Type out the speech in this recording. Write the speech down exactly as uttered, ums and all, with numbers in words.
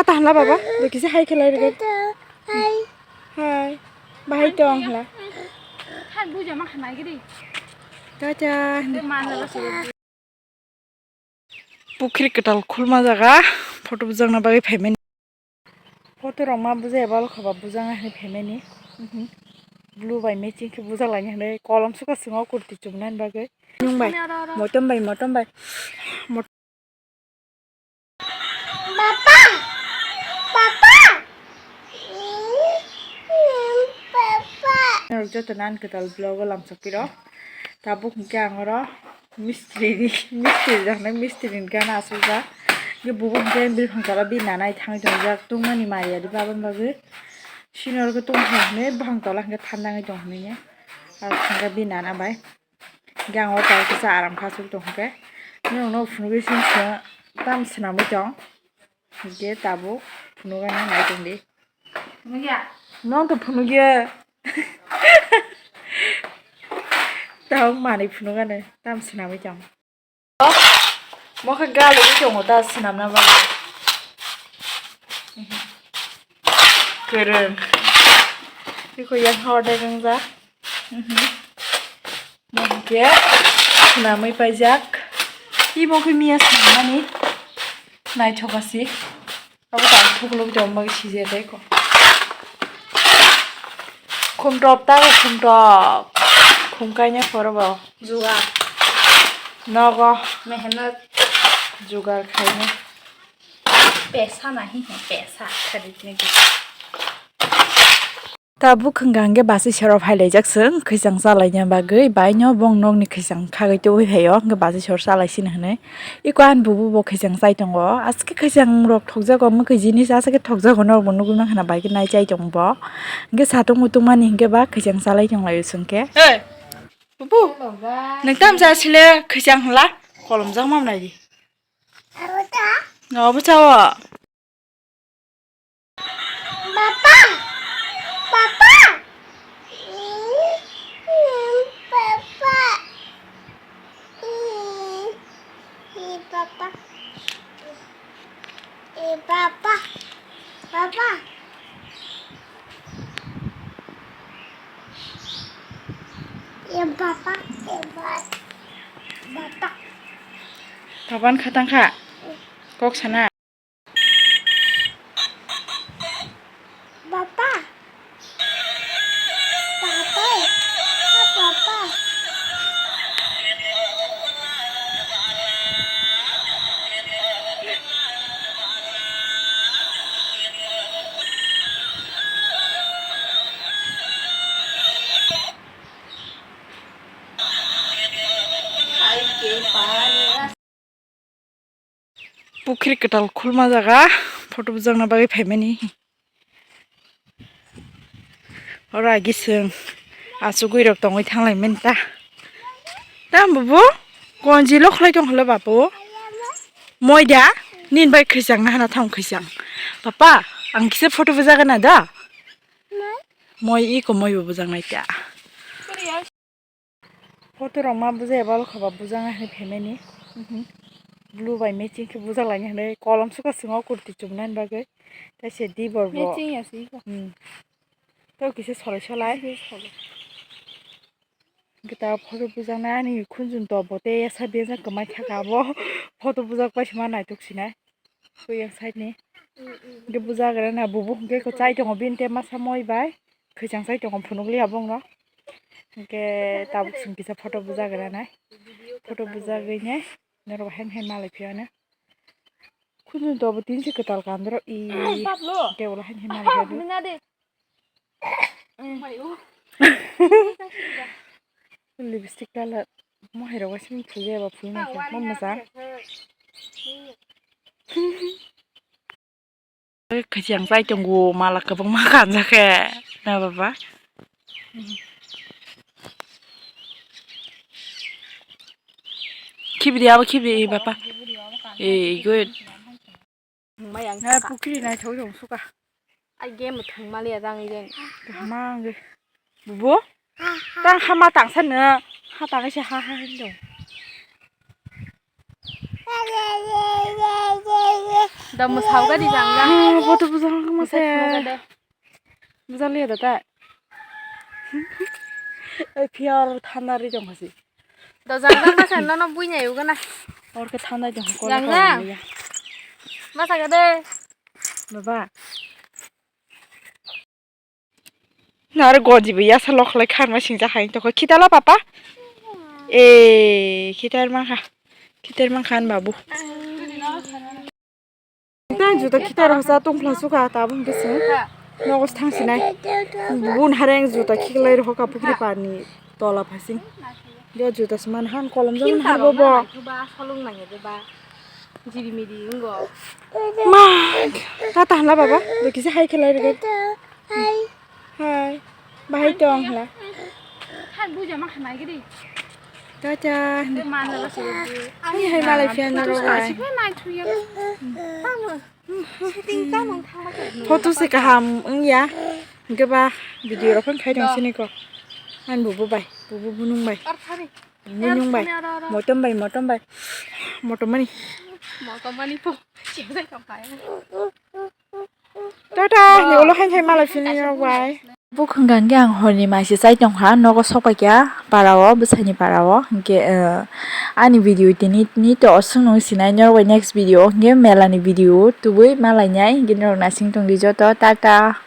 Tata hwnla baba, do kisa hai khlai rwgwi. Hai. Hai. Bahai tong hwnla. Hai buja ma khanai gidi. Tata. Pukhri kwtal khulma jaga photo bujakna bagwi phaimani. Photo rok ma bujai bal khoba bujakna hinwi phaimani. Mhm. Blue bai matching khe bujak laini hinwi kolom suka swngo kurti chumnani bagwi. Nwng bai, motom bai, motom bai. Mot- Papa! Papa! Papa! Norok joto nan kwtal vlog o lamsok piro. Tabuk hwnkhe ang oro mistri ni, mistri rok hinwi mistri ni gana asukjak. Hwnkhe bubo hwnkhe bilphang tola bini nanai thangwi tongjak tungmani mari adi babani bagwi. Sini oro khe tongthok hinwi buphang tola hwnkhe thanda wngwi tong hinwi. Aro thangkhe bini nana bai. Hwnkhe ang o tai kisa aram khe asuk tong hwnkhe. Norokno phunugwi sini sini tam swnamwi tong. Hwnkhe tabuk phunugano nai tongdi. Phunugya? Nwng to phunugya. Tabuk manwi phunugano tam swnamwi tong. Mokhe galugwi tongo ta swnamna bagwi. Kwrwng. Bikho yang hor dai wngjak. Bo hwnkhe swnamwi paijak. Imo khe miya swnamnani naithok aswk. Abo tak thukluk tong bagwi sijak tei ko. Khumtop ta khumtop. Khum kaina phoro bo. Jugar. Nogo. Mehnat. Jugar khaina. Pesa nahi hai pesa. Kharijna gita. Tabuk hwnkha hwnkhe basi sero phailaijak chwng khwichang chalaina bagwi, baino bong nokni khwichang khagwi tubui phaio, hwnkhe basi sero chalaisini hwnwi. Iko ani bubu bo khwichang chai tongo, aske khwichang rok thokjago, mwkhwi jinis aske thokjago, norokbo nugwi mankha na bai khe nai chai tongo bo. Hwnkhe satung mutung mani hwnkhe ba khwichang chalai tonglaio chwngkhe. Hey, bubu, nwng tamsa sile khwichang hwnla kolomjak mam naidi. Obo cha o. Papa! Papa! Papa! Papa! Papa! Papa! Papa! Papa ni khatang kha. Kok sana. Papa. Papa. Papa. Pukhri kwtal khulma jaga photo bujakna bagwi phaimani. Oro agi chwng achugwi rok tongwi thanglaimani ta. Tam bubu konji lo khlai tong hwlo babu. Moida nin bai khwichang na hana thang khwichang. Papa, ang kisa photo bujagana da. Moi iko moi bo bujaknai ta. Photo rok ma bujai bal khoba bujang hai phaimani. Mhm. Blue bai matching khe bujak laini hinwi kolom suka swngo kurti chumnani bagwi. Tei se dibor bo. Matching ya se iko. Hmm. Tei kisa solai solai. Kisa solai. Hwnkhe ta photo bujaknai ani khunjun to bo tei yasa bejak kwmai thaka abo. Photo bujak pai se ma naitok sinai. Kuyang side ni. Hwnkhe bujagra na bubu hwnkhe kwchai tongo bini tei masa moi bai. Khwichang chai tongo phunukliya bongno. Hwnkhe tabuk chwng kisa photo bujagra nai. Photo bujagwi nai. Norok hai hai malai phiya no. Khunjun to bo tin se kwtal kandro i. Tei ulo hai hai malai phiya. Lipstick colour. Mo hai rok waisa phulya ba phulnai khe. Mo mwchang. Khachang chai tongo mala kwbangma kanjak khe. Na baba. Khibidi abo khibidi baba. Eh, good. Hai, pukiri naithok tong suka. Ai, game thang mali ya jang jen. Kaham ang ge. Bubu? Tang hama tang san no. Ha tang se ha ha hin dong. Da mwsao gari jang jang. Ah, photo bujang kama se. Bujang liya da ta. Ai phiar thanda ri jong hasi. Da jang jang masa nono bui nai uga na. Or ke thanda jong ko. Jang jang. Masa gade. Baba. Naro goji bo yasa lok lai kharma singja hai toko khitala papa. E khitar mangkha. Khitar mangkha an babu. Tang juta khitar hosa tong phla suka tabung bisi. Nogos thang sinai. Bun hareng juta khiklai rohoka pukri parni tola phasing. Yo juta sman han kolom jong har bo bo. Solong nang de ba. Jiri miri wnggo. Ma, ta ta hla baba, do kisa hai khelai rwgwi. Hai. Hai. Bahai tong hla. Han buja ma khanai gidi. Ta ta. Te man la se. Ani hai malai phiya na rwgwi. Nai thuya. Tamo. Shooting tamo thangla. Photo se kaham wngya. Hwnkhe ba video rok phano khai tong sini ko. Ani bubu bai, bubu bunung bai. Ar thari. Munyung bai. Motom bai, motom bai. Motom mani. Motom mani po. Chimsai tong kaya. Tata, ni ulo hai hai malai phini rok bai. Bukhung gangge ang horni maisi chai tong kha, nogo sok pai kha para o, bwsai ni para o. Hwnkhe, eh, ani video tini, tini to oswk nung sinai, norok bai next video, hwnkhe mela ni video tubui malai nai, hwnkhe norok naising tong di joto, tata.